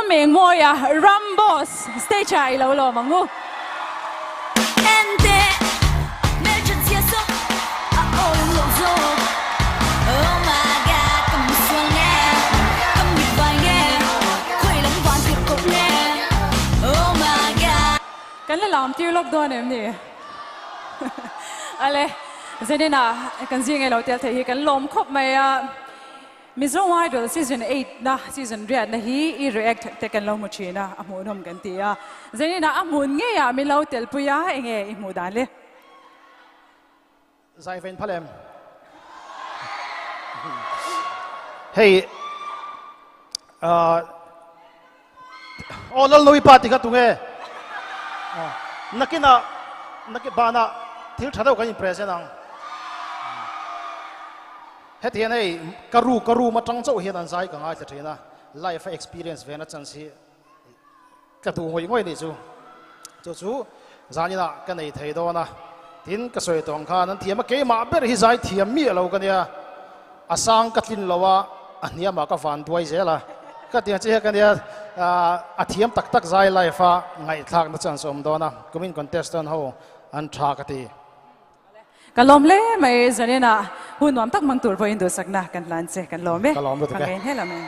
Ramengmawia, Ramboss, stage ah i lo lawm ang u. Kan la lam tir lawk dawn em ni? Ale, Zenina kan zing e lo tel thei hi kan lawm khawp mai a. Mizo Idol season 8 na season riat na hi i react te kan lo hmu thin a, a hmuhnawm kan ti a. Zenina a hmun ngei ah min lo tel pui a, enge i hmuh dan le? Zai vein phal em? Hei aw lal noi pa ti kha tunge nakina nakin bana thil tha deuh kan in present ang heti hian hei ka ru ka room atang chauh hian an zai ka ngaithla thin a life a experience ve na chance hi Ka duh ngawih ngawih nih chu. Chu chu zaninah ka nei thei dawn a, tin ka sawi tawh ang khan an thiam a, keimah ber hi zai thiam miah lo ka nia, a sang ka tlin lo a, a hniamah ka van duai zel a, ka tiang chiah ka nia, a thiam tak tak zai live a ngaihthlakna chance a awm dawn a, kumin contestant ho an tha ka ti. Ka lawm hle mai zaninah hun nuam tak hmang tur pawhin duhsakna kan hlan che, kan lawm e. Ka lawm lutuk e. Ka ngei hle lo mai.